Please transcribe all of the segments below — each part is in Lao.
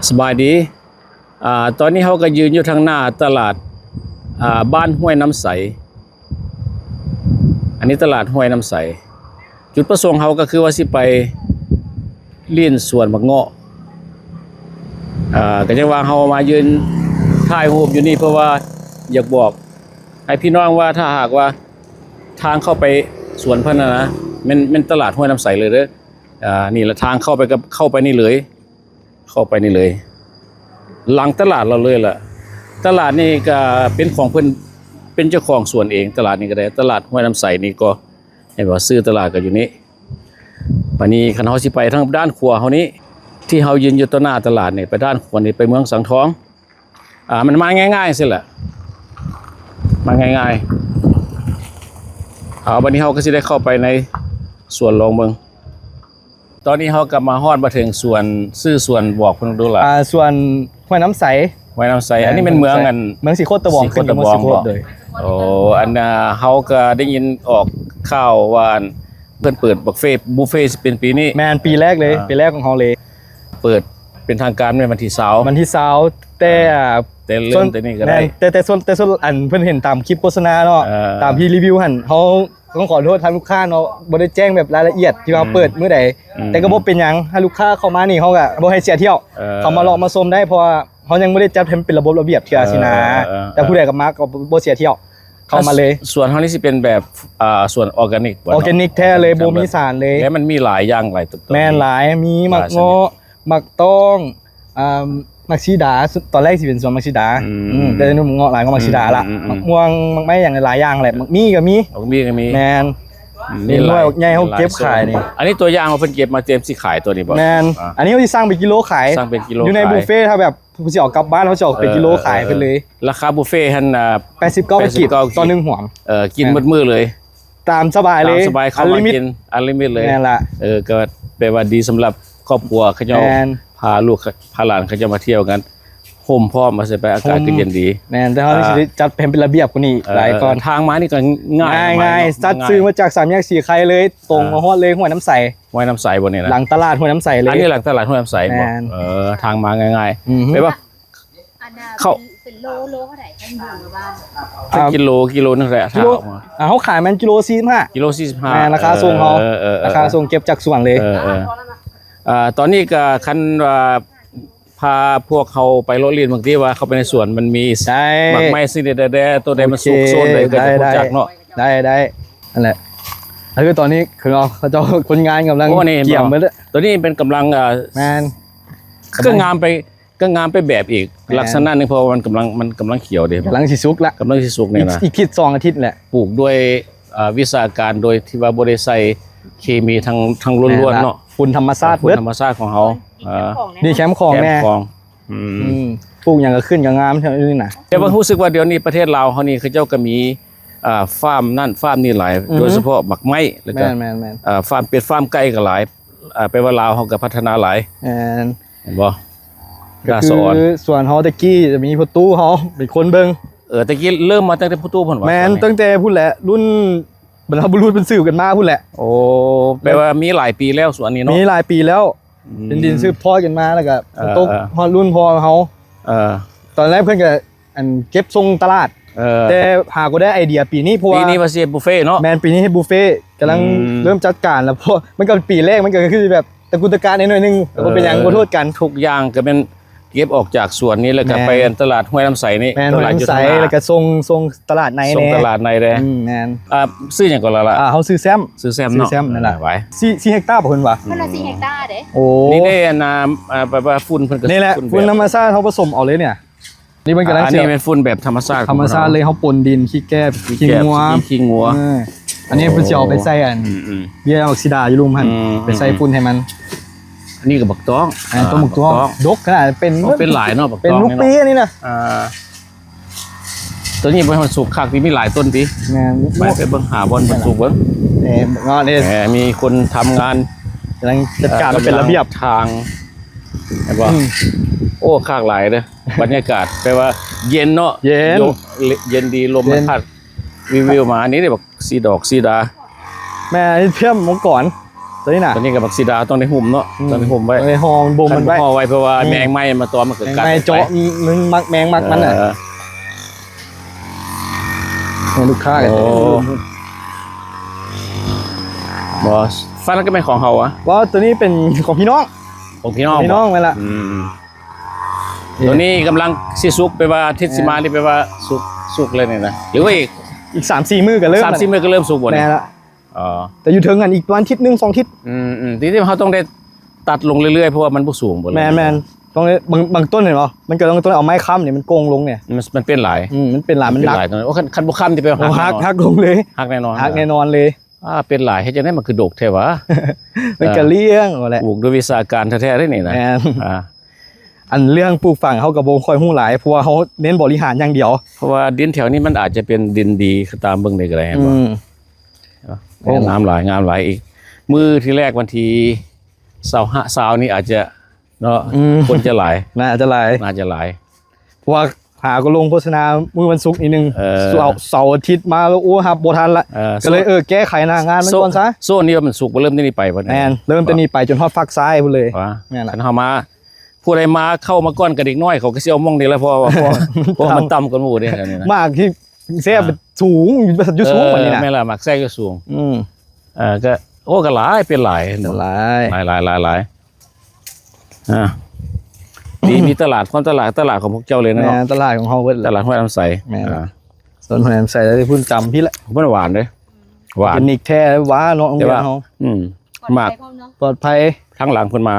ສະບາຍດີ. ອາ ຕອນນີ້ເຮົາກໍຢືນຢູ່ທາງໜ້າຕະຫຼາດ ອາ ບ້ານຫ້ວຍນ້ຳໃສ. ອັນນີ້ຕະຫຼາດຫ້ວຍນ້ຳໃສ. ຈຸດປະສົງເຮົາກໍຄືວ່າຊິໄປຫຼິ້ນສວນໝາກເງາະ. ອາ ກໍຈັ່ງວ່າເຮົາມາຢືນຖ່າຍຮູບຢູ່ນີ້ ເພາະວ່າຢາກບອກໃຫ້ພີ່ນ້ອງວ່າ ຖ້າຫາກວ່າທາງເຂົ້າໄປສວນເພິ່ນນະ ແມ່ນ ແມ່ນຕະຫຼາດຫ້ວຍນ້ຳໃສເລີຍເດີ. ອາ ນີ້ລະທາງເຂົ້າໄປ ກໍເຂົ້າໄປນີ້ເລີຍ. ເຂົ້າໄປນີ້ເລີຍ ຫຼັງຕະຫຼາດລາວເລີຍລະ. ຕະຫຼາດນີ້ກໍເປັນຂອງເພິ່ນ ເປັນເຈົ້າຂອງສວນເອງ. ຕະຫຼາດນີ້ກໍໄດ້ ຕະຫຼາດຫ້ວຍນ້ຳໃສນີ້ກໍ ເຫັນບໍ່ ຊື່ຕະຫຼາດກໍຢູ່ນີ້. ບາດນີ້ຄັນເຮົາຊິໄປທາງດ້ານຂວາເຮົານີ້ ທີ່ເຮົາຢືນຢູ່ຕໍ່ໜ້າຕະຫຼາດນີ້ ໄປດ້ານຂວານີ້ ໄປເມືອງສັງທອງ. ອາ ມັນມາງ່າຍໆ ຊີ້ແຫຼະ ມາງ່າຍໆ. ເອົາ ບາດນີ້ເຮົາກໍຊິໄດ້ເຂົ້າໄປໃນສວນລອງເບິ່ງ. ຕອນນີ້ເຮົາກໍມາຮອດມາເຖິງສວນ ຊື່ສວນ ບອກເພິ່ນດູລະ. ອາ ສວນຫ້ວຍນ້ຳໃສ. ຫ້ວຍນ້ຳໃສ. ອັນນີ້ແມ່ນເມືອງ ອັນ ເມືອງສີໂຄດຕະບອງ. ສີໂຄດຕະບອງ. ໂອ້ ອັນ ອາ ເຮົາກໍໄດ້ຍິນອອກຂ່າວວ່າ ອັນ ເພິ່ນເປີດບຸບເຟ ບຸບເຟ ຊິເປັນປີນີ້. ແມ່ນ ປີແລກເລີຍ. ອາ ປີແລກຂອງເຮົາເລີຍ. ເປີດເປັນທາງການແມ່ນວັນທີຊາວ. ວັນທີຊາວ ແຕ່ ອາ ແຕ່ເລີ່ມແຕ່ນີ້ກໍໄດ້. ແມ່ນ ແຕ່ ແຕ່ສ່ວນ ແຕ່ສ່ວນ ອັນ ເພິ່ນເຫັນຕາມຄລິບໂຄສະນາເນາະ ເອີ ຕາມທີ່ຣີວິວຫັ້ນ ເຮົາ ຕ້ອງຂໍໂທດທາງລູກຄ້າເນາະ ບໍ່ໄດ້ແຈ້ງແບບລາຍລະອຽດທີ່ວ່າ ອືມ ເປີດມື້ໃດ. ອືມ ແຕ່ກໍບໍ່ເປັນຫຍັງ ໃຫ້ລູກຄ້າເຂົ້າມານີ້ ເຮົາກໍບໍ່ໃຫ້ເສຍຖ້ຽວ. ເອີ ເຂົ້າມາເລາະມາຊົມໄດ້ ເພາະວ່າເຮົາຍັງບໍ່ໄດ້ຈັດໃຫ້ມັນເປັນລະບົບລະບຽບເທື່ອຊີ້ນະ. ເອີ ເອີ ເອີ ແຕ່ຜູ້ໃດກໍມາກໍບໍ່ເສຍຖ້ຽວ ເຂົ້າມາເລີຍ. ສວນເຮົານີ້ຊິເປັນແບບ ອາ ສວນອໍແກນິກບໍ່ເນາະ? ອໍແກນິກແທ້ເລີຍ ອໍແກນິກ ບໍ່ມີສານເລີຍ. ແລ້ວມັນມີຫຼາຍຢ່າງ ຫຼາຍ ແມ່ນຫຼາຍ ມີໝາກເງາະ ໝາກຕ້ອງ ອ່າ ໝາກສີດາ. ຕອນແລກຊິເປັນສວນໝາກສີດາ. ອືມ ອືມ ແຕ່ດຽວນີ້ມັນເງາະຫຼາຍກວ່າໝາກສີດາລະ. ອືມ ອືມ ໝາກມ່ວງ ໝາກໄມ້ ຫຍັງຫຼາຍໆຢ່າງແຫຼະ. ໝາກມີ້ກໍມີ. ໝາກມີ້ກໍມີ. ແມ່ນ. ອືມ ນີ້ໜ່ວຍໃຫຍ່ເຮົາເກັບຂາຍນີ້. ອັນນີ້ຕົວຢ່າງວ່າເພິ່ນເກັບມາ ເຕຍມຊິຂາຍຕົວນີ້ບໍ່? ແມ່ນ. ອ່າ ອັນນີ້ເຮົາຊິຊັ່ງເປັນກິໂລຂາຍ. ຊັ່ງເປັນກິໂລຂາຍ. ຢູ່ໃນບຸບເຟ ຖ້າແບບ ເຮົາຊິເອົາກັບບ້ານ ເຮົາຊິເອົາເປັນກິໂລຂາຍເພິ່ນເລີຍ. ລາຄາບຸບເຟຫັ້ນ ແປດສິບເກົ້າກີບຕໍ່ໜຶ່ງຫວມ. ເອີ ກິນໝົດມື້ເລີຍ. ຕາມສະບາຍເລີຍ. ຕາມສະບາຍ ເຂົ້າມາກິນ unlimited ເລີຍ. ແມ່ນລະ. ເອີ ກໍແປວ່າດີສຳລັບຄອບຄົວເຂົາເຈົ້າ. ແມ່ນ. ພາລູກພາຫຼານເຂົາເຈົ້າມາທ່ຽວກັນ ຮົ່ມພ້ອມ ວ່າຊັ້ນໄປ ອາກາດກໍເຢັນດີ. ແມ່ນ ແຕ່ເຮົາ ອ່າ ຊິໄດ້ຈັດໃຫ້ເປັນລະບຽບກວ່ານີ້ ເອີ ຫຼາຍກ່ອນ. ທາງມານີ້ກໍງ່າຍ ງ່າຍໆ ຕັດຊື່ມາຈາກສາມແຍກສີໄຄເລີຍ ຕົງມາຮອດເລີຍຫ້ວຍນ້ຳໃສ. ຫ້ວຍນ້ຳໃສບໍ່ນີ້ນະ? ຫຼັງຕະຫຼາດຫ້ວຍນ້ຳໃສເລີຍ. ອັນນີ້ຫຼັງຕະຫຼາດຫ້ວຍນ້ຳໃສບໍ່? ແມ່ນ. ເອີ ທາງມາງ່າຍໆ. ອືຮຶ. ແປວ່າ ອັນນ່າ ເຂົ້າ ເປັນ ເປັນໂລ ໂລເທົ່າໃດ? ເປັນບຸນຫຼືວ່າ ເປັນກິໂລ ກິໂລໜຶ່ງແຫຼະ. ກິໂລ ຖ້າເອົາມາ ອ່າ ເຮົາຂາຍແມ່ນກິໂລສີ່ສິບຫ້າ. ກິໂລສີ່ສິບຫ້າ. ແມ່ນ ລາຄາສົ່ງເຮົາ. ເອີ ເອີ ເອີ ລາຄາສົ່ງເກັບຈາກສວນເລີຍ. ເອີ ເອີ ອ່າ ຕອນນີ້ກໍຄັນວ່າ ພາພວກເຮົາໄປເລາະຫຼິ້ນ ບາງທີວ່າເຂົ້າໄປໃນສວນ ມັນມີ ໃຊ່ ໝາກໄມ້ຊະນິດໃດແດ່ ໂຕໃດມັນ ໂອເຄ ຊຸກໂຊນໃດ ກໍຈະຮູ້ຈັກເນາະ. ໄດ້ ໄດ້ ໄດ້ ນັ້ນແຫຼະ. ກໍຄືຕອນນີ້ຄືເນາະ ເຂົາເຈົ້າຄົນງານກຳລັງ ໂອ້ ນີ້ເຫັນບໍ່? ກຽມເບິດ. ຕົວນີ້ເປັນກຳລັງ ອ່າ ແມ່ນ ຄືງາມໄປ ກໍງາມໄປແບບອີກ ແມ່ນ ລັກສະນະໜຶ່ງ ເພາະວ່າມັນກຳລັງ ມັນກຳລັງຂຽວເດ້ ກຳລັງຊິສຸກລະ ກຳລັງຊິສຸກນີ້ນະ. ອີກ ອີກທິດສອງອາທິດແຫຼະ ປູກດ້ວຍ ອ່າ ວິຊາການໂດຍທີ່ວ່າບໍ່ໄດ້ໃສ່ເຄມີທັງ ທັງລ້ວນໆເນາະ. ຝຸ່ນທຳມະຊາດເບິດ ຝຸ່ນທຳມະຊາດຂອງເຮົາ. ເອີ ນີ້ແຄມຂອງແນ່ ອືມ ປູກຫຍັງກໍຂຶ້ນກໍງາມແຖວນີ້ນະ. ແຕ່ວ່າຮູ້ສຶກວ່າດຽວນີ້ປະເທດລາວເຮົານີ້ ເຂົາເຈົ້າກໍມີ ອ່າ ຟາມນັ້ນຟາມນີ້ຫຼາຍ ອືຮຶ ໂດຍສະເພາະໝາກໄມ້ ແລ້ວກໍ ແມ່ນໆໆ ອ່າ ຟາມເປັດຟາມໄກ່ກໍຫຼາຍ. ອ່າ ແປວ່າລາວເຮົາກໍພັດທະນາຫຼາຍ. ແມ່ນ ເຫັນບໍ່? ກໍຄືສວນເຮົາແຕ່ກີ້ຈະມີພໍ່ຕູ້ເຮົາເປັນຄົນເບິ່ງ. ເອີ ແຕ່ກີ້ເລີ່ມມາຕັ້ງແຕ່ພໍ່ຕູ້ພຸ້ນຫວາ? ແມ່ນ ຕັ້ງແຕ່ພຸ້ນແຫຼະ ລຸ້ນ ບັນພະບຸລຸດເພິ່ນສືບກັນມາພຸ້ນແຫຼະ. ໂອ້ ແປວ່າມີຫຼາຍປີແລ້ວສວນນີ້ເນາະ? ມີຫຼາຍປີແລ້ວ. ອືມ ເປັນດິນສືບທອດກັນມາ ແລ້ວກໍ ເອີ ຕົກ ເອີ ຮອດລຸ້ນພໍ່ເຮົາ. ເອີ ຕອນແລກເພິ່ນກໍ ອັນ ເກັບສົ່ງຕະຫຼາດ. ເອີ ແຕ່ຫາກໍໄດ້ໄອເດຍປີນີ້ ເພາະວ່າ ປີນີ້ວ່າຊິເຮັດບຸບເຟເນາະ? ແມ່ນ ປີນີ້ເຮັດບຸບເຟ ກຳລັງ ອືມ ເລີ່ມຈັດການແລ້ວ. ເພາະມັນກໍເປັນປີແລກ ມັນກໍຄືແບບຕະກຸດຕະການໜ້ອຍໜຶ່ງ ເອີ ກໍບໍ່ເປັນຫຍັງ ຂໍໂທດກັນ. ທຸກຢ່າງກໍແມ່ນເກັບອອກຈາກສວນນີ້ ແລ້ວກໍ ແມ່ນ ໄປອັນຕະຫຼາດຫ້ວຍນ້ຳໃສນີ້. ແມ່ນ ຕະຫຼາດຢູ່ທາງໜ້າ ຫ້ວຍນ້ຳໃສ ແລ້ວກໍສົ່ງ ສົ່ງຕະຫຼາດໃນແດ່ ສົ່ງຕະຫຼາດໃນແດ່. ອືມ ແມ່ນ. ອ່າ ຊື່ຫຍັງກໍລະລະ? ອ່າ ເຮົາຊື່ແຊມ. ຊື່ແຊມເນາະ. ຊື່ແຊມນັ້ນລະ. ສີ່ ສີ່ເຮັກຕາເພິ່ນວ່າ ເພິ່ນວ່າສີ່ເຮັກຕາເດ້. ໂອ້ ນີ້ເດ້ ອັນນ່າ ອ່າ ແບບວ່າຝຸ່ນເພິ່ນກໍ ນີ້ແຫຼະ ຝຸ່ນທຳມະຊາດ ເຮົາປະສົມເອົາເລີຍນີ້. ນີ້ມັນກຳລັງ ອ່າ ອັນນີ້ແມ່ນຝຸ່ນແບບທຳມະຊາດ. ທຳມະຊາດເລີຍ ເຮົາປົນດິນ ຂີ້ແກບ ຂີ້ແກບ ຂີ້ງົວ ຂີ້ງົວ. ເອີ ອັນນີ້ເພິ່ນຊິເອົາໄປໃສ່ອັນ ອືມໆ ເບ້ຍບັກສີດາຢູ່ລຸ່ມຫັ້ນ ອືມໆ ໄປໃສ່ຝຸ່ນໃຫ້ມັນ. ອັນນີ້ກໍບັກຕອງ ອ່າ ຕົ້ນບັກຕອງ ອ່າ ບັກຕອງ ດົກຂະໜາດ ເປັນ ໂອ້ ເປັນຫຼາຍເນາະ ບັກຕອງ ເປັນລູກປີອັນນີ້ນະ. ອ່າ ຕົວນີ້ບໍ່ໃຫ້ມັນສຸກຄັກ ມີຫຼາຍຕົ້ນຕິ. ແມ່ນ ໄປ ໄປເບິ່ງ ຫາບ່ອນມັນສຸກເບິ່ງ. ເອີ ເນາະ ນີ້ ເອີ ມີຄົນທຳງານ ກຳລັງຈັດການ ເອີ ເປັນລະບຽບທາງ ເຫັນບໍ່? ອືມ ໂອ້ ຄັກຫຼາຍເດີ້ ບັນຍາກາດ ແປວ່າເຢັນເນາະ. ເຢັນ ເຢັນດີ ລົມມັນພັດ ເຢັນ ວິວໆມາ. ນີ້ເດ້ ບັກສີດອກສີດາ. ແມ່ນ ອັນນີ້ພຽມມັງກອນ. ຕົວນີ້ນະ ຕົວນີ້ກໍບັກສີດາ ຕ້ອງໄດ້ຫຸ້ມເນາະ ອືມ ຕ້ອງໄດ້ຫຸ້ມໄວ້ ຕ້ອງໄດ້ຫໍ່ບົມມັນໄວ້ ຖ້າບໍ່ຫໍ່ໄວ້ ເພາະວ່າ ອືມ ແມງໄມ້ມາຕອມ ມັນກໍກັດ ແມງໄມ້ເຈາະ ໄປ ມັນມັກແມງມັກມັນນະ ເອີ ໃຫ້ລູກຄ້າກັນ ໂອ້ ບໍ່ ຟາດນັ້ນກໍແມ່ນຂອງເຮົາຫວາ? ບໍ່ ຕົວນີ້ເປັນຂອງພີ່ນ້ອງ ຂອງພີ່ນ້ອງ ພີ່ນ້ອງ ບໍ່ ແມ່ນລະ ອືມ ຕົວນີ້ກຳລັງຊິສຸກ ແປວ່າທິດ ເອີ ຊິມານີ້ ແປວ່າສຸກ ສຸກເລີຍນີ້ນະ ຫຼືວ່າອີກ ອີກສາມສີ່ມື້ກໍເລີ່ມ ສາມສີ່ມື້ກໍເລີ່ມສຸກບໍ່ນີ້? ແມ່ນລະ ອໍ ແຕ່ຢູ່ເທິງຫັ້ນອີກປະມານທິດໜຶ່ງສອງທິດ ອືມໆ ທີ່ ທີ່ເຮົາຕ້ອງໄດ້ຕັດລົງເລື້ອຍໆ ເພາະວ່າມັນບໍ່ສູງບໍ່ເລີຍ ແມ່ນໆ ຕ້ອງໄດ້ ບາງ ບາງຕົ້ນເຫັນບໍ່ ມັນກໍຕ້ອງ ຕ້ອງເອົາໄມ້ຄ້ຳນີ້ ມັນໂກ່ງລົງນີ້ ມັນ ມັນເປັນຫຼາຍ ອືມ ມັນເປັນຫຼາຍ ມັນ ມັນເປັນຫຼາຍ ໂອ້ ຄັນ ຄັນບໍ່ຄ້ຳ ຈະໄປ ໂອ້ ຫັກ ຫັກ ແນ່ນອນ ຫັກລົງເລີຍ ຫັກແນ່ນອນ ຫັກແນ່ນອນເລີຍ ອ່າ ເປັນຫຼາຍ ເຮັດຈັ່ງໃດມັນຄືດົກແທ້ຫວາ? ມັນກະລ້ຽງແຫຼະ ປູກດ້ວຍວິຊາການແທ້ໆເດ້ນີ້ນະ ແມ່ນ ອ່າ ອັນເລື່ອງປູກຝັງເຮົາກໍບໍ່ຄ່ອຍຮູ້ຫຼາຍ ເພາະວ່າເຮົາເນັ້ນບໍລິຫານຢ່າງດຽວ ເພາະວ່າດິນແຖວນີ້ມັນອາດຈະເປັນດິນດີ ຕາມເບິ່ງໄດ້ກໍໄດ້ ແມ່ນບໍ່? ອືມ ໂອ້ ງາມຫຼາຍ ງາມຫຼາຍອີກ ມື້ທີແລກວັນທີຊາວຫ້າ ຊາວນີ້ອາດຈະເນາະ ອືມ ຄົນຈະຫຼາຍ ໜ້າຈະຫຼາຍ ໜ້າຈະຫຼາຍ ເພາະວ່າຫາກໍລົງໂຄສະນາມື້ວັນສຸກອີກໜຶ່ງ ເອີ ເສົາ ເສົາອາທິດມາແລ້ວ ໂອ້ ຮັບບໍ່ທັນລະ ເອີ ກໍເລີຍ ເອີ ແກ້ໄຂໜ້າງານມັນກ່ອນຊະ ໂຊນນີ້ມັນສຸກບໍ່ ເລີ່ມແຕ່ນີ້ໄປບໍ່? ແມ່ນ ເລີ່ມແຕ່ນີ້ໄປຈົນຮອດຟາກຊ້າຍພຸ້ນເລີຍ ວ່າ ແມ່ນລະ ຄັນເຮົາມາ ຜູ້ໃດມາເຂົ້າມາກ່ອນກັບເດັກນ້ອຍ ເຂົາກໍຊິເອົາໝ່ອງນີ້ລະ ເພາະວ່າ ເພາະ ເພາະວ່າມັນຕ່ຳກວ່າໝູ່ເດ້ ແຖວນີ້ນະ ໝາກທີ່ແຊບ ອ່າ ສູງ ຢູ່ສູງ ເອີ ປານນີ້ນະ ແມ່ນລະ ໝາກແຊບຢູ່ສູງ ອືມ ເອີ ກໍ ໂອ້ ກໍຫຼາຍ ເປັນຫຼາຍ ຫຼາຍ ຫຼາຍ ຫຼາຍ ອ່າ ມີ ມີຕະຫຼາດ ຄວາມຕະຫຼາດ ຕະຫຼາດຂອງພວກເຈົ້າເລີຍນະ ແມ່ນ ເນາະ ຕະຫຼາດຂອງເຮົາເບິດ ຕະຫຼາດຫ້ວຍນ້ຳໃສ ແມ່ນ ອ່າ ສວນຫ້ວຍນ້ຳໃສ ແລ້ວພຸ້ນຈຳພີ້ແຫຼະ ມັນຫວານເດ້ ຫວານ ເປັນນິກແທ້ຫວາເນາະ ໂຮງຮຽນເຮົາ ແຕ່ວ່າ ອືມ ປອດໄພ ໝາກ ປອດໄພ ທາງຫຼັງເພິ່ນມາ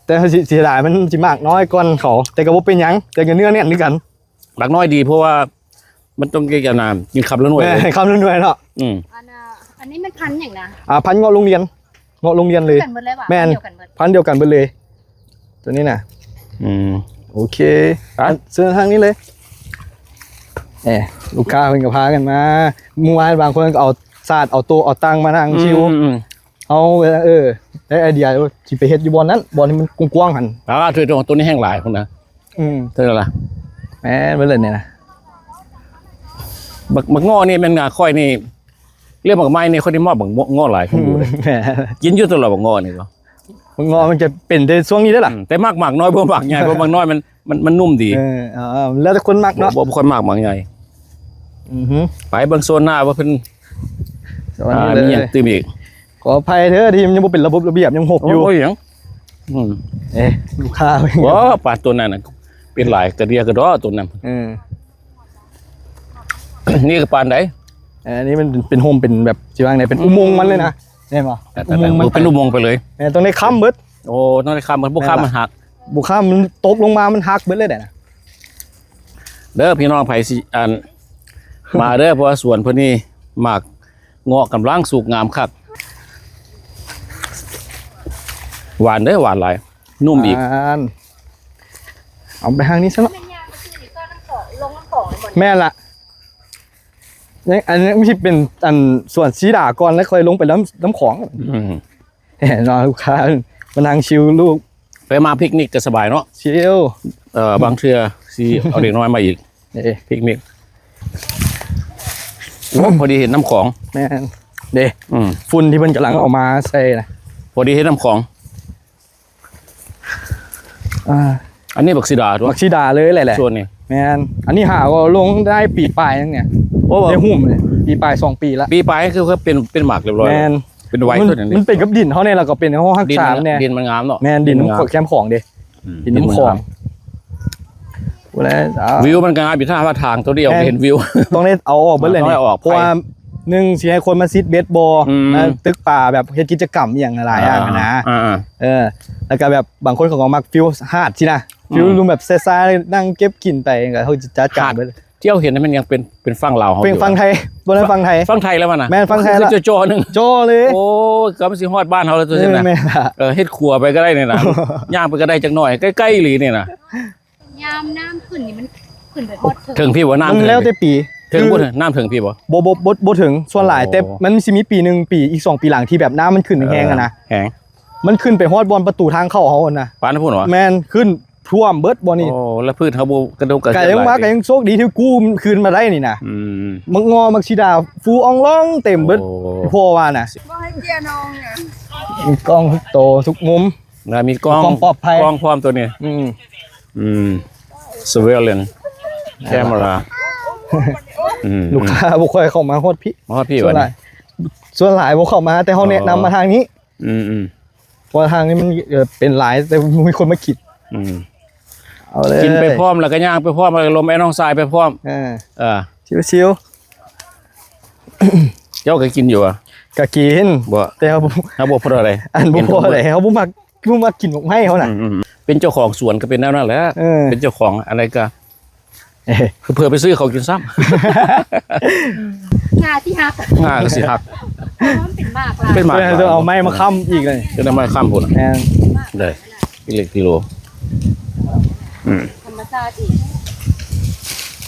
ແຕ່ເຮົາຊິ ເສຍດາຍມັນຊິໝາກນ້ອຍກ່ອນເຂົາ ແຕ່ກໍບໍ່ເປັນຫຍັງ ແຕ່ກໍເນື້ອແໜ້ນຄືກັນ ໝາກນ້ອຍດີ ເພາະວ່າມັນຕ້ອງກິນກັບນ້ຳ ກິນຄຳລະໜ່ວຍ ແມ່ນ ເລີຍ ຄຳລະໜ່ວຍເນາະ ອືມ ອັນ ອ່າ ອັນນີ້ມັນພັນຫຍັງນະ? ອ່າ ພັນເງາະໂຮງຮຽນ ເງາະໂຮງຮຽນເລີຍ ຄືກັນເບິດເລີຍຫວາ? ແມ່ນ ພັນດຽວກັນເບິດ ພັນດຽວກັນເບິດເລີຍ ຕົວນີ້ນະ ອືມ ໂອເຄ ໄປ ເຊີນທາງນີ້ເລີຍ ເອີ ລູກຄ້າເພິ່ນກໍພາກັນມາ ມື້ວານບາງຄົນກໍເອົາສາດ ເອົາໂຕະ ເອົາຕັ່ງມານັ່ງຊິວ ອືມໆ ເຮົາ ເອີ ໄດ້ໄອເດຍວ່າຊິໄປເຮັດຢູ່ບ່ອນນັ້ນ ບ່ອນທີ່ມັນກວ້າງໆຫັ້ນ ອ່າ ໂຕ ໂຕນີ້ແຮ່ງຫຼາຍພຸ້ນນະ ອືມ ເທົ່າໃດລະ ແມ່ນເບິດເລີຍນີ້ນະ ບັກ ບັກເງາະນີ້ແມ່ນ ຂ້ອຍນີ້ ເລື່ອງໝາກໄມ້ນີ້ ຂ້ອຍໄດ້ມອບບັກເງາະຫຼາຍຄົນຢູ່ເດ້ ແມ່ນ ກິນຢູ່ຕະຫຼອດບັກເງາະນີ້ກໍ ບັກເງາະມັນຈະເປັນແຕ່ຊ່ວງນີ້ເດ້ລະ ອືມ ແຕ່ໝາກ ໝາກນ້ອຍບໍ່ໝາກໃຫຍ່ ເພາະໝາກນ້ອຍມັນ ມັນ ມັນນຸ້ມດີ ເອີ ອ່າ ແລ້ວແຕ່ຄົນມັກເນາະ ບໍ່ ບໍ່ຄ່ອຍມັກໝາກໃຫຍ່ ອືຮຶ ໄປເບິ່ງໂຊນໜ້າວ່າເພິ່ນ ໂຊນນີ້ ອ່າ ເລີຍ ມີຫຍັງຕື່ມອີກ ຂໍອະໄພເດີທີ່ມັນຍັງບໍ່ເປັນລະບົບລະບຽບ ຍັງຫົກຢູ່ ໂອ້ຍ ຫຍັງ ອືມ ເອ ລູກຄ້າ ໂອ້ ປາໂຕນັ້ນນະ ເປັນຫຼາຍກະເດຍກະດໍໂຕນັ້ນ ເອີ ນີ້ກໍປານໃດ ເອີ ອັນນີ້ມັນເປັນຮົ່ມ ເປັນແບບ ຊິວ່າໄງ ເປັນອຸມົງມັນເລີຍນະ ເຫັນບໍ່? ອຸມົງມັນ ເປັນອຸມົງໄປເລີຍ ແມ່ນ ຕ້ອງໄດ້ຄ້ຳເບິດ ໂອ້ ຕ້ອງໄດ້ຄ້ຳເບິດ ບໍ່ຄ້ຳມັນຫັກ ບໍ່ຄ້ຳມັນຕົກລົງມາ ມັນຫັກເບິດເລີຍແຫຼະນະ ເດີພີ່ນ້ອງ ໃຜຊິ ອັນ ມາເດີ ເພາະວ່າສວນເພິ່ນນີ້ໝາກເງາະກຳລັງສຸກງາມຄັກ ຫວານເດີ ຫວານຫຼາຍ ນຸ້ມອີກ ອ່າ ເອົາໄປທາງນີ້ຊະເນາະ ແມ່ນລະ ອັນນີ້ມັນຊິເປັນ ອັນ ສວນສີດາກ່ອນ ແລ້ວຄ່ອຍລົງໄປນ້ຳ ນ້ຳຂອງ ອືມ ແນ່ນອນ ລູກຄ້າມານັ່ງຊິວລູກ ໄປມາພິກນິກກໍສະບາຍເນາະ ຊິວ ເອີ ບາງເທື່ອຊິເອົາເດັກນ້ອຍມາອີກ ເອີ ພິກນິກ ໂອ້ ພໍດີເຫັນນ້ຳຂອງ ແມ່ນເດ້ ອືມ ຝຸ່ນທີ່ເພິ່ນກຳລັງເອົາມາໃສ່ນະ ພໍດີເຫັນນ້ຳຂອງ ອ່າ ອັນນີ້ບັກສີດາຕົວະ ບັກສີດາເລີຍແຫຼະ ສ່ວນນີ້ ແມ່ນ ອັນນີ້ຫາກໍລົງໄດ້ປີປາຍໜຶ່ງນີ້ ໂອ້ ໄດ້ຫຸ້ມນີ້ ປີປາຍ ສອງປີລະ ປີປາຍຄືເປັນ ເປັນໝາກຮຽບຮ້ອຍ ແມ່ນ ເປັນໄວ ມັນ ຕົວນີ້ ມັນເປັນກັບດິນເຮົານີ້ ແລ້ວກໍເປັນເຮົາຮັກສາແດ່ ດິນມັນງາມເນາະ ແມ່ນ ດິນນ້ຳແຄມຂອງເດ້ ອືມ ດິນນ້ຳຂອງ ພຸ້ນແຫຼະ ວິວມັນກໍງາມຢູ່ ຖ້າວ່າທາງຕົວດຽວ ແມ່ນ ເຫັນວິວ ຕ້ອງໄດ້ເອົາອອກເບິດເລີຍນີ້ ເພາະວ່າໜຶ່ງ ຊິໃຫ້ຄົນມາຊິດເບັດບໍ່ ອືມ ມາຕຶກປາ ແບບເຮັດກິດຈະກຳອີ່ຫຍັງຫຼາຍໆຢ່າງຫັ້ນນະ ອ່າໆ ເອີ ແລ້ວກໍແບບບາງຄົນເຂົາກໍມັກຟີລຫາດຊີ້ນະ ອືມ ຟີລລົມແບບຊາຍໆ ນັ່ງເກັບກິນໄປ ກໍເຮົາຈະຈັດການເບິດ ທີ່ເຮົາເຫັນນັ້ນແມ່ນຫຍັງ ເປັນ ເປັນຝັ່ງລາວເຮົາ ເປັນຝັ່ງໄທ ບໍ່ແມ່ນຝັ່ງໄທ ຝັ່ງໄທແລ້ວວະນະ ແມ່ນຝັ່ງໄທລະ ຄືຈ່ອໆໜຶ່ງ ຈ່ໍເລີຍ ໂອ້ຍ ກໍມັນຊິຮອດບ້ານເຮົາແລ້ວຕົວນີ້ນະ ເອີ ແມ່ນລະ ເອີ ເຮັດຂົວໄປກໍໄດ້ນີ້ນະ ຍ່າງໄປກໍໄດ້ຈັກໜ້ອຍ ໃກ້ໆອີ່ຫຼີນີ້ນະ ຍາມນ້ຳຂຶ້ນນີ້ມັນຂຶ້ນໄປຮອດເທິງ ເທິງພີ້ບໍ່? ນ້ຳ ມັນແລ້ວແຕ່ປີ ເທິງພຸ້ນ ນ້ຳເຖິງພີ້ບໍ່? ບໍ່ ບໍ່ ບໍ່ ບໍ່ເຖິງ ສ່ວນຫຼາຍ ໂອ້ ແຕ່ມັນຊິມີປີໜຶ່ງ ປີ ອີກສອງປີຫຼັງທີ່ແບບນ້ຳມັນຂຶ້ນແຮງໆຫັ້ນນະ ເອີ ແຮງ ມັນຂຶ້ນໄປຮອດບ່ອນປະຕູທາງເຂົ້າເຮົາຫັ້ນນະ ປານພຸ້ນຫວາ? ແມ່ນ ຂຶ້ນ ຖ້ວມເບິດບ່ອນນີ້. ໂອ້ ແລ້ວພືດເຮົາບໍ່ກະດົກກະເຄື່ອນຫຼາຍ ກະຍັງວ່າ ກະຍັງໂຊກດີທີ່ກູ້ຄືນມາໄດ້ນີ້ນະ. ອືມ ໝາກງໍ້ ໝາກສີດາ ຟູອອງລອງເຕັມເບິດ. ໂອ້ ພໍ່ວ່ານະ ບໍ່ໃຫ້ເຈ້ຍນ້ອງນະ. ມີກ້ອງທຸກໂຕທຸກມຸມ ແລ້ວມີກ້ອງ ຄວາມປອດໄພ ກ້ອງພ້ອມໂຕນີ້. ອືມ ອືມ surveillance camera. ອືມ ລູກຄ້າບໍ່ຄ່ອຍເຂົ້າມາຮອດພີ້ ມາຮອດພີ້ ສ່ວນຫຼາຍ ສ່ວນຫຼາຍບໍ່ເຂົ້າມາ ແຕ່ເຮົາແນະນຳມາທາງນີ້. ອືມໆ ເພາະວ່າທາງນີ້ມັນ ເອີ ເປັນຫຼາຍ ແຕ່ບໍ່ມີຄົນມາກິນ. ອືມ ເອົາເລີຍ ກິນໄປພ້ອມ ແລ້ວກໍຍ່າງໄປພ້ອມ ແລ້ວກໍລົມໄອ້ນ້ອງຊາຍໄປພ້ອມ. ເອີ ເອີ ຊິວໆ. ເຈົ້າກໍກິນຢູ່ຫວາ? ກໍກິນ ບໍ່ ແຕ່ເຮົາ ເຮົາບໍ່ພໍເທົ່າໃດ ອັນບໍ່ພໍເທົ່າໃດ ເຮົາບໍ່ມັກ ບໍ່ມັກກິນໝາກໄມ້ເຮົານະ. ອືມໆ ເປັນເຈົ້າຂອງສວນກໍເປັນແນວນັ້ນແຫຼະ. ເອີ ເປັນເຈົ້າຂອງອັນໃດກໍ ເພື່ອໄປຊື້ເຂົາກິນຊ້ຳ. ງາຊິຫັກ ງາກໍຊິຫັກ ເພາະວ່າມັນເປັນໝາກຫຼາຍ ເປັນໝາກຫຼາຍ ຕ້ອງເອົາໄມ້ມາຄ້ຳອີກເລີຍ ຈະໄດ້ໄມ້ຄ້ຳພຸ້ນ. ແມ່ນ ໄດ້ ກິໂລ ກິໂລ. ອືມ ທຳມະຊາດອີກ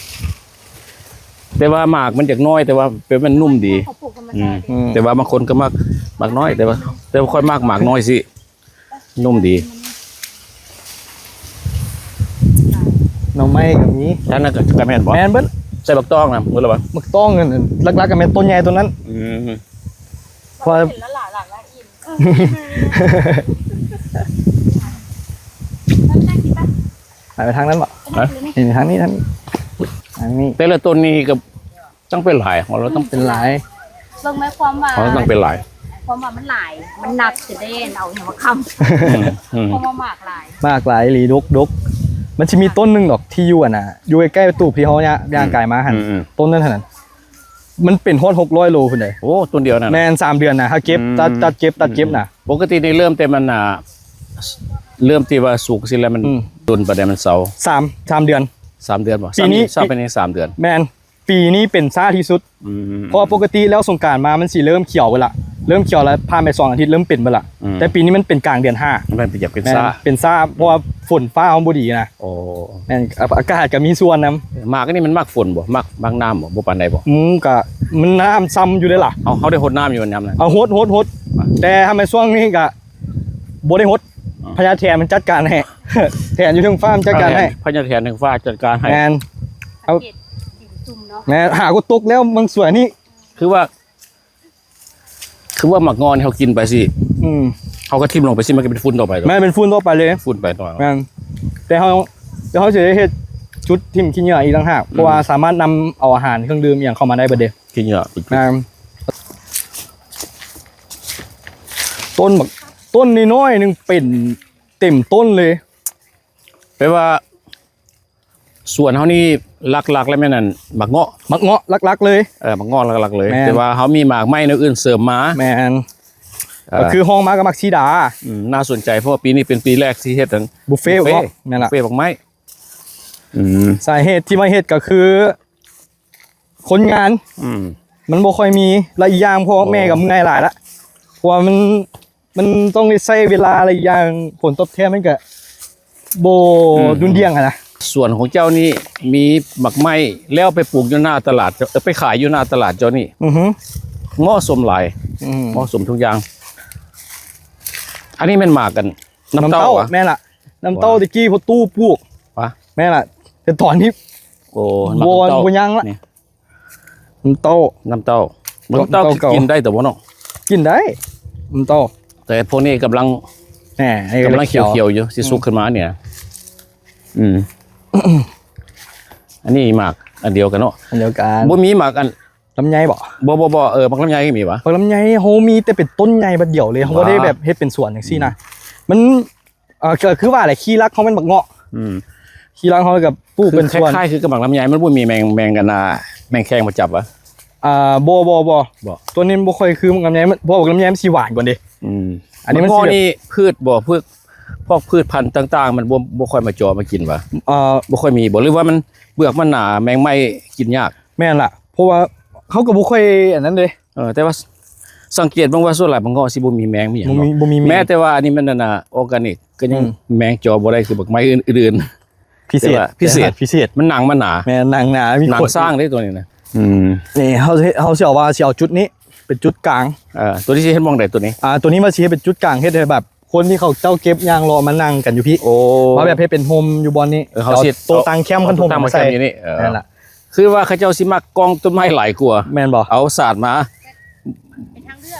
ແຕ່ວ່າໝາກມັນຈະນ້ອຍ ແຕ່ວ່າແບບມັນນຸ້ມດີ. ເຂົາປູກທຳມະຊາດ ອືມ ແຕ່ວ່າບາງຄົນກໍມັກ ມັກນ້ອຍ ແຕ່ວ່າ ແຕ່ວ່າຂ້ອຍມັກໝາກນ້ອຍຊິ ນຸ້ມດີ. ໜໍ່ໄມ້ກໍມີ ທາງນັ້ນກໍແມ່ນບໍ່? ແມ່ນເບິດ ໃສ່ບັກຕອງນຳ ເບິດແລ້ວບໍ່? ບັກຕອງນັ້ນ ຫຼັກໆກໍແມ່ນຕົ້ນໃຫຍ່ຕົ້ນນັ້ນ. ອືມ ເພາະວ່າ ເຫັນລະຫຼາຍໆ ອີກ ໄປທາງນັ້ນບໍ່? ຮະ? ນີ້ ທາງນີ້ ທາງນີ້ ທາງນີ້. ແຕ່ລະຕົ້ນນີ້ກໍ ຕັ້ງເປັນຫຼາຍ ຂອງລາວຕັ້ງເປັນຫຼາຍ. ເບິ່ງໄໝ ຄວາມວ່າ ຂອງລາວຕັ້ງເປັນຫຼາຍ ຄວາມວ່າມັນຫຼາຍ ມັນໜັກຈະໄດ້ເອົາຫຍັງມາຄ້ຳ. ອືມ ເພາະວ່າໝາກຫຼາຍ ໝາກຫຼາຍອີ່ຫຼີ ດົກໆ. ມັນຊິມີຕົ້ນໜຶ່ງດອກ ທີ່ຢູ່ອັນນ່າ ຢູ່ໃກ້ໆ ຕູບທີ່ເຮົາຍ່າງ ອືມ ຍ່າງກາຍມາຫັ້ນ. ອືມໆ ຕົ້ນນັ້ນຫັ້ນ ມັນເປັນຮອດຫົກຮ້ອຍໂລພຸ້ນເດ້. ໂອ້ ຕົ້ນດຽວນັ້ນ ແມ່ນ ສາມເດືອນນະ ເຮົາເກັບ ອືມ ຕັດ ຕັດເກັບ ຕັດເກັບນະ. ອືມ ປົກກະຕິນີ້ເລີ່ມແຕ່ມັນ ອ່າ ເລີ່ມທີ່ວ່າສຸກຊີ້ແລ້ວ ມັນ ອືມ ດົນປານໃດມັນເຊົາ? ສາມ ສາມເດືອນ ສາມເດືອນບໍ່? ປີນີ້ ຊ້ຳ ຊ້ຳປີນີ້ສາມເດືອນ. ແມ່ນ ປີນີ້ເປັນຊ້າທີ່ສຸດ. ອືມ ເພາະວ່າປົກກະຕິແລ້ວສົງການມາມັນຊິເລີ່ມຂຽວເບິດລະ ເລີ່ມຂຽວແລ້ວ ຜ່ານໄປສອງອາທິດເລີ່ມເປັນເບິດລະ. ອືມ ແຕ່ປີນີ້ມັນເປັນກາງເດືອນຫ້າ ມັນເປັນ ຢາກເປັນ ແມ່ນ ຊ້າ ເປັນຊ້າ ເພາະວ່າຝົນຟ້າເຮົາບໍ່ດີນະ. ໂອ້ ແມ່ນ ອາ ອາກາດກໍມີສ່ວນນຳ. ໝາກອັນນີ້ມັນມັກຝົນບໍ່? ມັກ ມັກນ້ຳບໍ່? ບໍ່ປານໃດບໍ່? ອືມ ກະມັນນ້ຳຊ່ຳຢູ່ເດ້ລະ. ເຮົາ ເຮົາໄດ້ຫົດນ້ຳຢູ່ຍາມນັ້ນ? ເອົາ ຫົດ ຫົດ ຫົດ ແຕ່ທຳໄມຊ່ວງນີ້ກະບໍ່ໄດ້ຫົດ. ອໍ ພະຍາແຖນມັນຈັດການໃຫ້ ແຖນຢູ່ເທິງຟ້າມັນຈັດການໃຫ້. ພະຍາແຖນເທິງຟ້າຈັດການໃຫ້. ແມ່ນ ເຮົາ ແມ່ນ ຫາກໍຕົກແລ້ວບາງສ່ວນນີ້ ຄືວ່າ ຄືວ່າໝາກງໍ້ນີ້ເຮົາກິນໄປຊິ ອືມ ເຮົາກໍຖິ້ມລົງໄປຊິ ມັນກໍເປັນຝຸ່ນຕໍ່ໄປ. ແມ່ນ ເປັນຝຸ່ນຕໍ່ໄປເລີຍ ຝຸ່ນໄປຕໍ່. ແມ່ນ ແຕ່ເຮົາ ແຕ່ເຮົາຊິໄດ້ເຮັດຈຸດຖິ້ມຂີ້ເຫຍື້ອອີກຕ່າງຫາກ ອືມ ເພາະວ່າສາມາດນຳເອົາອາຫານ ເຄື່ອງດື່ມອີ່ຫຍັງເຂົ້າມາໄດ້ເບິດເດ້. ຂີ້ເຫຍື້ອ ແມ່ນ ຕົ້ນບັກ ຕົ້ນນ້ອຍໆ ໜຶ່ງເປັນເຕັມຕົ້ນເລີຍ. ແປວ່າ ສວນເຮົານີ້ຫຼັກໆ ແລ້ວແມ່ນອັນໝາກເງາະ ໝາກເງາະຫຼັກໆ ເລີຍ. ເອີ ໝາກເງາະຫຼັກໆ ເລີຍ. ແມ່ນ ແຕ່ວ່າເຮົາມີໝາກໄມ້ແນວອື່ນເສີມມາ. ແມ່ນ ເອີ ກໍຄືຮອງມາກໍໝາກສີດາ. ອືມ ໜ້າສົນໃຈ ເພາະວ່າປີນີ້ເປັນປີແລກທີ່ເຮັດອັນບຸບເຟ ບຸບເຟ ເນາະ. ແມ່ນລະ ບຸບເຟໝາກໄມ້. ອືມ ສາເຫດທີ່ມາເຮັດກໍຄື ຄົນງານ ອືມ ມັນບໍ່ຄ່ອຍມີ ແລະ ອີກຢ່າງພໍ່ແມ່ກໍເມື່ອຍຫຼາຍລະ ເພາະວ່າມັນ ມັນຕ້ອງໄດ້ໃຊ້ເວລາ ແລະ ອີກຢ່າງຜົນຕອບແທນມັນກໍບໍ່ ອືມ ດຸ່ນດ່ຽງຫັ້ນນະ. ສວນຂອງເຈົ້ານີ້ມີໝາກໄມ້ ແລ້ວໄປປູກຢູ່ໜ້າຕະຫຼາດ ເອີ ໄປຂາຍຢູ່ໜ້າຕະຫຼາດເຈົ້ານີ້. ອືຮຶ ເໝາະສົມຫຼາຍ. ອືມ ເໝາະສົມທຸກຢ່າງ. ອັນນີ້ແມ່ນໝາກກັນ ນ້ຳເຕົ້າ. ນ້ຳເຕົ້າຫວາ? ແມ່ນລະ ນ້ຳເຕົ້າ. ຕະກີ້ພໍ່ຕູ້ປູກ. ຫວາ? ແມ່ນລະ ແຕ່ຕອນນີ້ ໂອ້ ບໍ່ ບໍ່ຍັງລະ. ນ້ຳເຕົ້າ ນ້ຳເຕົ້າ ນ້ຳເຕົ້າ ນ້ຳເຕົ້າ ກິນໄດ້ແຕ່ບໍ່ເນາະ? ກິນໄດ້ ນ້ຳເຕົ້າ. ແຕ່ພວກນີ້ກຳລັງ ແໝ່ ກຳລັງຂຽວໆຢູ່ ຊິສຸກຂຶ້ນມານີ້ນະ. ອືມ ອັນນີ້ໝາກອັນດຽວກັນເນາະ? ອັນດຽວກັນ. ບໍ່ມີໝາກອັນ ລຳໄຍບໍ? ບໍ່ ບໍ່ ບໍ່ ເອີ ໝາກລຳໄຍກໍມີຫວາ? ໝາກລຳໄຍເຮົາມີແຕ່ເປັນຕົ້ນໃຫຍ່ບາດດຽວເລີຍ ເຮົາບໍ່ໄດ້ແບບເຮັດເປັນສວນຈັ່ງຊີ້ນະ. ອືມ ມັນ ເອີ ກໍຄືວ່າແຫຼະ ຄີ່ຫຼັກເຮົາແມ່ນໝາກເງາະ. ອືມ ຄີ່ຫຼັກເຮົາກັບປູກເປັນສວນ. ຄ້າຍໆ ຄືກັບໝາກລຳໄຍ ມັນບໍ່ມີແມງ ແມງກັນນະ ແມງແຄງມາຈັບຫວາ? ອ່າ ບໍ່ ບໍ່ ບໍ່ ບໍ່ ຕົວນີ້ມັນບໍ່ຄ່ອຍຄືໝາກລຳໄຍ ມັນ ເພາະວ່າໝາກລຳໄຍມັນຊິຫວານກວ່າເດ້. ອືມ ອັນນີ້ມັນຊິ ໝາກເງາະນີ້ພືດບໍ່? ພືດ ພວກພືດພັນຕ່າງໆ ມັນບໍ່ ບໍ່ຄ່ອຍມາເຈາະມາກິນຫວາ? ເອີ ບໍ່ຄ່ອຍມີບໍ່? ຫຼືວ່າມັນ ເປືອກມັນໜາ ແມງໄມ້ກິນຍາກ? ແມ່ນລະ ເພາະວ່າເຮົາກໍບໍ່ຄ່ອຍອັນນັ້ນເດ້. ເອີ ແຕ່ວ່າ ສ- ສັງເກດເບິ່ງວ່າສ່ວນຫຼາຍໝາກເງາະຊິບໍ່ມີແມງມີຫຍັງ ບໍ່ມີ ເນາະ ບໍ່ມີແມງ. ແມ້ແຕ່ວ່າອັນນີ້ມັນອັນນ່າ ອໍການິກ ກໍຍັງ ອືມ ແມງເຈາະບໍ່ໄດ້ຄືໝາກໄມ້ອື່ນໆ. ພິເສດ ພິເສດ ພິເສດ ມັນໜັງມັນໜາ. ແມ່ນ ໜັງໜາ ມີຂົນ ໜັງຊ້າງເດ້ຕົວນີ້ນະ. ອືມ ນີ້ເຮົາຊິ ເຮົາຊິເອົາວ່າຊິເອົາຈຸດນີ້ເປັນຈຸດກາງ. ເອີ ຕົວນີ້ຊິເຮັດໝ່ອງໃດຕົວນີ້? ອ່າ ຕົວນີ້ວ່າຊິເຮັດເປັນຈຸດກາງ ເຮັດໃຫ້ແບບ ຄົນທີ່ເຂົາເຈົ້າເກັບຍ່າງເລາະມານັ່ງກັນຢູ່ພີ້ ໂອ້ ວ່າແບບເຮັດເປັນຮົ່ມຢູ່ບ່ອນນີ້ ເອີ ເຮົາຊິ ເອົາໂຕະຕັ່ງແຄ້ມ ເອົາ ຄັນຖົມ ໂຕະຕັ່ງມາໃສ່ ມາແຄ້ມຢູ່ນີ້ ເອີ ນັ້ນລະ ຄືວ່າເຂົາເຈົ້າຊິມັກກອງຕົ້ນໄມ້ຫຼາຍກວ່າ ແມ່ນບໍ່? ເອົາສາດມາ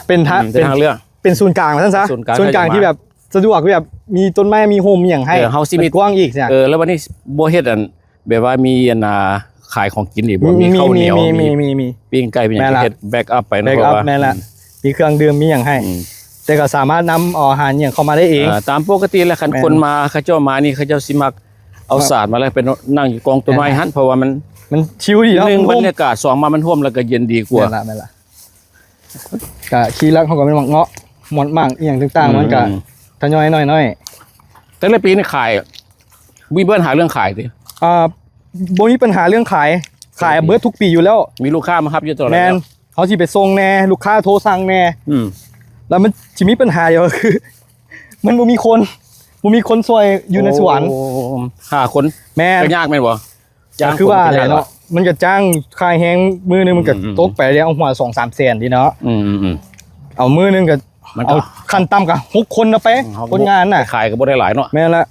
ເປັນທາງເລືອກ ເປັນທາງ ອືມ ເປັນ ເປັນທາງເລືອກ ເປັນສູນກາງວ່າຊັ້ນຊະ ເປັນສູນກາງ ສູນກາງທີ່ແບບສະດວກ ແບບມີຕົ້ນໄມ້ມີຮົ່ມອີ່ຫຍັງໃຫ້ ເອີ ເຮົາຊິມີ ມັນກວ້າງອີກ ເອີ ແລ້ວບັດນີ້ບໍ່ເຮັດອັນ ແບບວ່າມີອັນນ່າ ຂາຍຂອງກິນອີກບໍ່? ມີເຂົ້າໜຽວ ມີ ມີ ມີ ມີ ມີ ປີ້ງໄກ່ ມີຫຍັງ ແມ່ນລະ ເຮັດແບັກອັບໄປເນາະ ແບັກອັບ ເພາະວ່າ ແມ່ນລະ ອືມ ມີເຄື່ອງດື່ມ ມີຫຍັງໃຫ້ ອືມ ແຕ່ກໍສາມາດນຳເອົາອາຫານຫຍັງເຂົ້າມາໄດ້ເອງ ອ່າ ຕາມປົກກະຕິແລ້ວ ຄັນ ແມ່ນ ຄົນມາ ເຂົາເຈົ້າມານີ້ ເຂົາເຈົ້າຊິມັກເອົາ ແມ່ນ ສາດມາແລ້ວໄປນັ່ງຢູ່ກອງຕົ້ນໄມ້ຫັ້ນ ແມ່ນລະ ເພາະວ່າມັນ ມັນຊິວດີເນາະ ໜຶ່ງ ລົມ ບັນຍາກາດ ສອງມາມັນຮົ່ມ ແລ້ວກໍເຢັນດີກວ່າ ແມ່ນລະ ແມ່ນລະ ກະຄີລັກເຮົາກໍແມ່ນໝາກເງາະ ໝອນໝາກອີ່ຫຍັງຕ່າງໆ ອືມ ມັນກະ ອືມ ທະຍອຍໜ້ອຍໆ ແຕ່ລະປີນີ້ຂາຍ ມີບັນຫາເລື່ອງຂາຍຕິ? ອ່າ ບໍ່ມີບັນຫາເລື່ອງຂາຍ ຂາຍເບິດທຸກປີຢູ່ແລ້ວ ມີລູກຄ້າມາຮັບຢູ່ຕະຫຼອດ ແມ່ນ ເຮົາຊິໄປສົ່ງແດ່ ລູກຄ້າໂທສັ່ງແດ່ ອືມ ແລ້ວມັນຊິມີບັນຫາດຽວຄື ມັນບໍ່ມີຄົນ ບໍ່ມີຄົນຊ່ວຍຢູ່ໃນສວນ ໂອ້ ຫ້າຄົນ ແມ່ນ ກໍຍາກແມ່ນບໍ່? ຈ້າງ ກໍຄືວ່າແຫຼະເນາະ ມັນກໍຈ້າງຄ່າແຮງມື້ໜຶ່ງ ມັນກໍ ອືມ ຕົກໄປແລ້ວຫົວສອງສາມແສນເດເນາະ ອືມໆ ເອົາມື້ໜຶ່ງກໍ ມັນກໍ ເອົາຂັ້ນຕ່ຳກໍຫົກຄົນນະໄປ ອືມ ຄົນງານນະ ໄປຂາຍກໍບໍ່ໄດ້ຫຼາຍເນາະ ແມ່ນລະ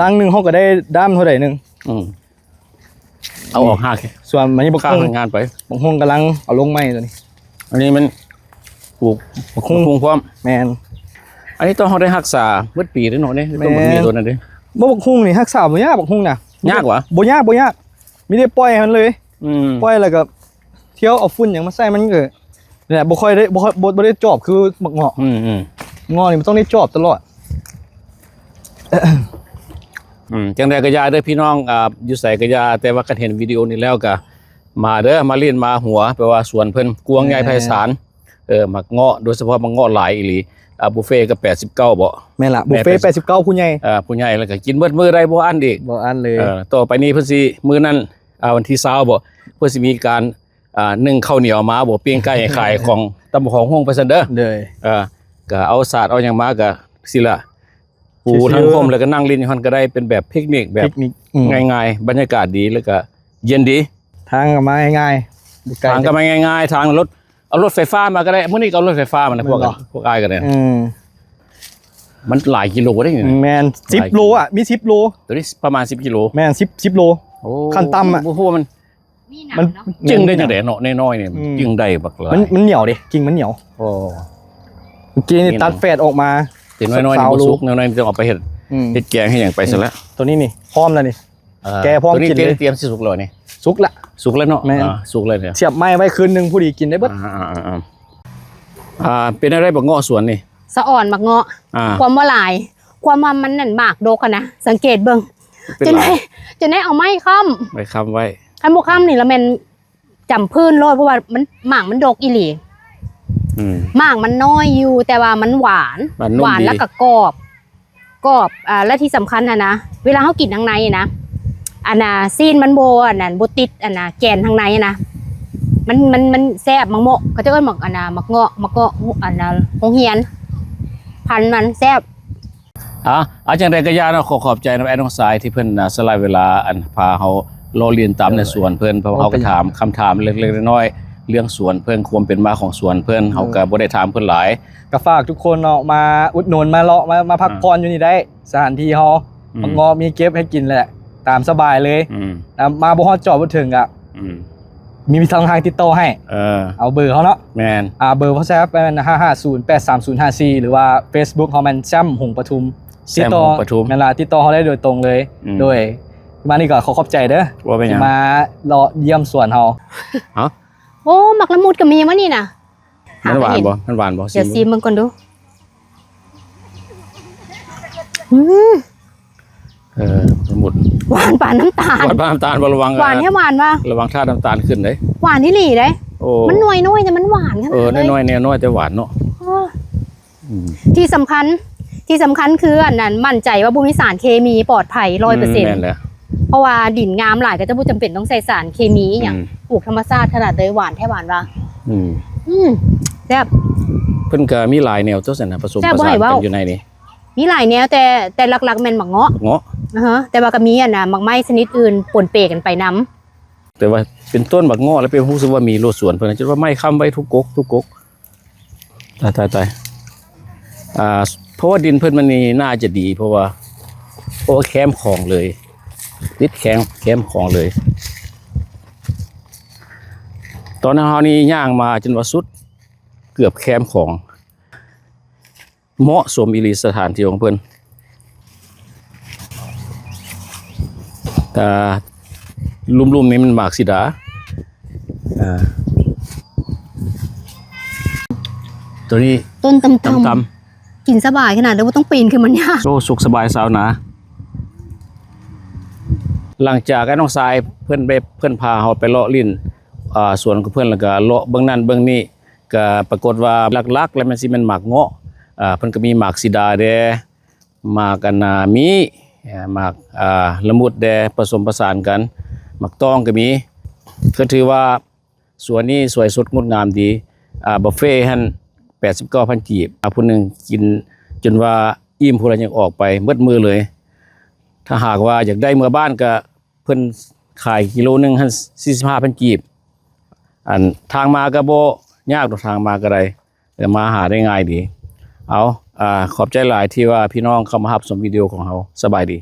ລັງໜຶ່ງເຮົາກໍໄດ້ດ້າມເທົ່າໃດໜຶ່ງ ອືມ ເອົາອອກຮາກ ສ່ວນມັນນີ້ບັກ ຄ່າ ຫຸ່ງ ແຮງງານໄປ ບັກຫຸ່ງກຳລັງເອົາລົງໃໝ່ຕົວນີ້ ອັນນີ້ມັນ ປູກບັກຫຸ່ງ ບັກຫຸ່ງພ້ອມ ແມ່ນ ອັນນີ້ຕ້ອງ ເຮົາໄດ້ຮັກສາເບິດປີເດ້ເນາະ ນີ້ ແມ່ນ ຕ້ອງບັກມີຕົວນັ້ນເດ້ ບໍ່ ບັກຫຸ່ງນີ້ຮັກສາບໍ່ຍາກ ບັກຫຸ່ງນະ ຍາກຫວາ? ບໍ່ຍາກ ບໍ່ຍາກ ມີແຕ່ປ່ອຍຫັ້ນເລີຍ ອືມ ປ່ອຍແລ້ວກໍ ທ່ຽວເອົາຝຸ່ນຫຍັງມາໃສ່ມັນກໍ ນີ້ແຫຼະ ບໍ່ຄ່ອຍໄດ້ ບໍ່ຄ່ອຍ ບໍ່ ບໍ່ໄດ້ຈອບຄືບັກເງາະ ອືມໆ ເງາະນີ້ມັນຕ້ອງໄດ້ຈອບຕະຫຼອດ ອືມ ຈັ່ງໃດກໍຢ່າເດີພີ່ນ້ອງ ອ່າ ຢູ່ໃສກໍຢ່າ ແຕ່ວ່າຄັນເຫັນວິດີໂອນີ້ແລ້ວກໍມາເດີ ມາຫຼິ້ນມາຫົວ ແປວ່າສວນເພິ່ນກວ້າງໃຫຍ່ ແມ່ນ ໄພສານ ເອີ ໝາກເງາະ ໂດຍສະເພາະໝາກເງາະຫຼາຍອີ່ຫຼີ ອ່າ ບຸບເຟກໍແປດສິບເກົ້າບໍ? ແມ່ນລະ ບຸບເຟແປດສິບເກົ້າ ຜູ້ໃຫຍ່ ເອີ ຜູ້ໃຫຍ່ ແລ້ວກໍກິນເບິດມື້ໄດ້ບໍ່ອັ້ນອີກ ບໍ່ອັ້ນເລີຍ ເອີ ຕໍ່ໄປນີ້ເພິ່ນຊິ ມື້ນັ້ນ ອ່າ ວັນທີຊາວບໍ ເພິ່ນຊິມີການ ອ່າ ໜຶ້ງເຂົ້າໜຽວມາບໍ ປີ້ງໄກ່ໃຫ້ຂາຍຂອງ ຕຳບັກຫຸ່ງໄປຊັ້ນເດີ ໂດຍ ເອີ ກະເອົາສາດເອົາຫຍັງມາກະຊິລະ ປູ ຊິວໆ ທັງຮົ່ມ ແລ້ວກໍນັ່ງຫຼິ້ນຢູ່ຫັ້ນກໍໄດ້ ເປັນແບບປິກນິກແບບ ປິກນິກ ອືມ ງ່າຍໆ ບັນຍາກາດດີ ແລ້ວກໍເຢັນດີ ທາງກໍມາງ່າຍໆ ບໍ່ໄກ ທາງກໍມາງ່າຍໆ ທາງລົດ ເອົາລົດໄຟຟ້າມາກໍໄດ້ ມື້ນີ້ກໍເອົາລົດໄຟຟ້າມານະ ແມ່ນບໍ່? ພວກ ພວກອ້າຍກໍໄດ້ ອືມ ມັນຫຼາຍກິໂລເດ້ນີ້ ແມ່ນ ສິບໂລອະ ມີສິບໂລ ຕົວນີ້ປະມານສິບກິໂລ ແມ່ນ ສິບ ສິບໂລ ໂອ້ ຂັ້ນຕ່ຳອະ ບໍ່ຮູ້ວ່າມັນ ມັນ ມັນຈຶ່ງໄດ້ຈັ່ງໃດເນາະ ນ້ອຍໆນີ້ ອືມ ຈຶ່ງໄດ້ບັກຫຼາຍ ມັນ ມັນໜຽວເດ້ ກິ່ງມັນໜຽວ ໂອ້ ເມື່ອກີ້ນີ້ຕັດແຟດອອກມາ ແຕ່ນ້ອຍໆນີ້ບໍ່ສຸກ ນ້ອຍໆນີ້ຕ້ອງເອົາໄປເຮັດ ອືມ ເຮັດແກງເຮັດຫຍັງໄປຊັ້ນລະ ໂຕນີ້ນີ້ພ້ອມແລ້ວນີ້ ອ່າ ແກະພ້ອມກິນເລີຍ ຕຽມຊິສຸກແລ້ວນີ້ ສຸກລະ ສຸກແລ້ວເນາະ ແມ່ນ ອ່າ ສຸກແລ້ວ ສຽບໄມ້ໄວ້ຄືນໜຶ່ງພໍດີກິນໄດ້ເບິດ ອ່າໆໆ ອ່າ ເປັນແນວໃດບັກເງາະສວນນີ້? ສະອອນໝາກເງາະ ອ່າ ຄວາມວ່າຫຼາຍ ຄວາມວ່າມັນນັ້ນໝາກດົກຫັ້ນນະ ສັງເກດເບິ່ງ ຈົນໄດ້ ຈົນໄດ້ເອົາໄມ້ຄ້ຳ ໄມ້ຄ້ຳໄວ້ ຄັນບໍ່ຄ້ຳນີ້ລະແມ່ນຈຳພື້ນໂລດ ເພາະວ່າມັນ ໝາກມັນດົກອີ່ຫຼີ ອືມ ໝາກມັນນ້ອຍຢູ່ ແຕ່ວ່າມັນຫວານ ຫວານ ຫວານ ແລ້ວກໍກອບ ກອບ ອ່າ ແລະທີ່ສຳຄັນຫັ້ນນະ ເວລາເຮົາກິນທາງໃນນະ ອັນນ່າ ຊີ້ນມັນບໍ່ ອັນນັ້ນ ບໍ່ຕິດ ອັນນ່າ ແກນທາງໃນນະ ມັນ ມັນ ມັນແຊບ ໝາກເງາະ ເຂົາເຈົ້າເອີ້ນໝາກ ອັນນ່າ ໝາກເງາະ ໝາກເງາະ ອັນນ່າ ໂຮງຮຽນ ພັນມັນແຊບ. ອ່າ ເອົາຈັ່ງໃດກໍຢ່າເນາະ ຂໍຂອບໃຈນຳອ້າຍນ້ອງຊາຍທີ່ເພິ່ນ ອ່າ ສະຫຼະເວລາ ອັນ ພາເຮົາເລາະຫຼິ້ນຕາມໃນສວນເພິ່ນ ເພາະເຮົາກໍຖາມຄຳຖາມເລັກໆນ້ອຍໆ ເລື່ອງສວນເພິ່ນ ຄວາມເປັນມາຂອງສວນເພິ່ນ ເຮົາກໍບໍ່ໄດ້ຖາມເພິ່ນຫຼາຍ ກໍຝາກທຸກຄົນເນາະ ມາອຸດໜູນ ມາເລາະ ມາ ມາພັກຜ່ອນຢູ່ນີ້ໄດ້ ສະຖານທີ່ເຮົາ ອືມ ໝາກເງາະມີເກັບໃຫ້ກິນແຫຼະ ຕາມສະບາຍເລີຍ ອືມ ແລ້ວມາບໍ່ຮອດຈອດບໍ່ເຖິງກະ ອືມ ມີ ມີຊ່ອງທາງຕິດຕໍ່ໃຫ້ ເອີ ເອົາເບີເຮົາເນາະ ແມ່ນ ອ່າ ເບີ WhatsApp ແມ່ນ ຫ້າຫ້າສູນແປດສາມສູນຫ້າສີ່ ຫຼືວ່າ Facebook ເຮົາແມ່ນ ແຊມ ຫົງປະທຸມ ແຊມ ຫົງປະທຸມ ແມ່ນລະ ຕິດຕໍ່ເຮົາໄດ້ໂດຍຕົງເລີຍ ອືມ ໂດຍ ມານີ້ກໍຂໍຂອບໃຈເດີ ບໍ່ເປັນຫຍັງ ທີ່ມາເລາະຢ້ຽມສວນເຮົາ ເອົ້າ ໂອ້ ໝາກລະມຸດກໍມີວະນີ້ນະ ມັນຫວານບໍ່? ມັນຫວານບໍ່? ດຽວຊີມເບິ່ງກ່ອນດູ ອືມ ເອີ ລະມຸດ ຫວານປານນ້ຳຕານ ຫວານປານນ້ຳຕານບໍ່? ລະວັງ ຫວານແທ້ຫວານວ່າ ລະວັງຖ້ານ້ຳຕານຂຶ້ນເດ້ ຫວານອີ່ຫຼີເດ້ ໂອ້ ມັນໜ່ວຍນ້ອຍແຕ່ມັນຫວານຂະໜາດ ເອີ ນ້ອຍໆ ແນວນ້ອຍແຕ່ຫວານເນາະ ເອີ ອືມ ທີ່ສຳຄັນ ທີ່ສຳຄັນຄືອັນນັ້ນ ໝັ້ນໃຈວ່າບໍ່ມີສານເຄມີ ປອດໄພ ຮ້ອຍເປີເຊັນ ອືມ ແມ່ນແຫຼະ ເພາະວ່າດິນງາມຫຼາຍ ກໍຈະບໍ່ຈຳເປັນຕ້ອງໃສ່ສານເຄມີອີ່ຫຍັງ ອືມ ປູກທຳມະຊາດຂະໜາດເລີຍ ຫວານແທ້ຫວານວ່າ ອືມ ອືມ ແຊບ ເພິ່ນກໍມີຫຼາຍແນວຕົວະຊັ້ນນະ ປະສົມປະສານກັນຢູ່ໃນນີ້ ມີຫຼາຍແນວ ແຕ່ ແຕ່ຫຼັກໆແມ່ນໝາກເງາະ ເງາະ ອາຮະ ແຕ່ວ່າກໍມີອັນນ່າ ໝາກໄມ້ຊະນິດອື່ນປົນເປກັນໄປນຳ ແຕ່ວ່າເປັນຕົ້ນໝາກເງາະ ແລ້ວເປັນ ຮູ້ສຶກວ່າມີໂລດສວນເພິ່ນ ຈົນວ່າໄມ້ຄ້ຳໄວ້ທຸກກົກ ທຸກກົກ ຕາຍ ຕາຍ ຕາຍ ອ່າ ພາະວ່າດິນເພິ່ນມັນນີ້ໜ້າຈະດີ ເພາະວ່າ ໂອ້ ແຄມຂອງເລີຍ ຕິດແຄມ ແຄມຂອງເລີຍ. ຕອນເຮົານີ້ຍ່າງມາຈົນວ່າສຸດ ເກືອບແຄມຂອງ. ເໝາະສົມອີ່ຫຼີສະຖານທີ່ຂອງເພິ່ນ. ອ່າ ລຸ່ມໆນີ້ມັນໝາກສີດາ. ອ່າ ໂຕນີ້ ຕົ້ນຕ່ຳໆ ຕ່ຳໆ ກິນສະບາຍຂະໜາດເລີຍ ບໍ່ຕ້ອງປີນຂຶ້ນມັນຍາກ. ໂອ້ ສຸກສະບາຍຊາວນາ. ຫຼັງຈາກໄອ້ນ້ອງຊາຍເພິ່ນໄປ ເພິ່ນພາເຮົາໄປເລາະຫຼິ້ນ ອ່າ ສວນຂອງເພິ່ນ ແລ້ວກະເລາະເບິ່ງນັ້ນເບິ່ງນີ້ ກະປາກົດວ່າຫຼັກໆແລ້ວແມ່ນຊິແມ່ນໝາກເງາະ. ອ່າ ເພິ່ນກະມີໝາກສີດາແດ່ ໝາກອັນນ່າມີ ອ່າ ໝາກ ອ່າ ລະມຸດແດ່ ປະສົມປະສານກັນ ໝາກຕອງກະມີ. ກະຖືວ່າສວນນີ້ສວຍສົດງົດງາມດີ. ອ່າ ບຸບເຟຫັ້ນ ແປດສິບເກົ້າພັນກີບ ອ່າ ຜູ້ໜຶ່ງກິນຈົນວ່າອີ່ມ ຜູ້ລະຍັງອອກໄປໝົດມື້ເລີຍ. ຖ້າຫາກວ່າຢາກໄດ້ເມືອບ້ານກະ ເພິ່ນຂາຍກິໂລໜຶ່ງຫັ້ນ ສີ່ສິບຫ້າພັນກີບ. ອັນ ທາງມາກະບໍ່ຍາກດອກ ທາງມາກະໄດ້ ເອີ ມາຫາໄດ້ງ່າຍດີ. ເອົາ ອ່າ ຂອບໃຈຫຼາຍທີ່ວ່າພີ່ນ້ອງເຂົ້າມາຮັບຊົມວິດີໂອຂອງເຮົາ. ສະບາຍດີ.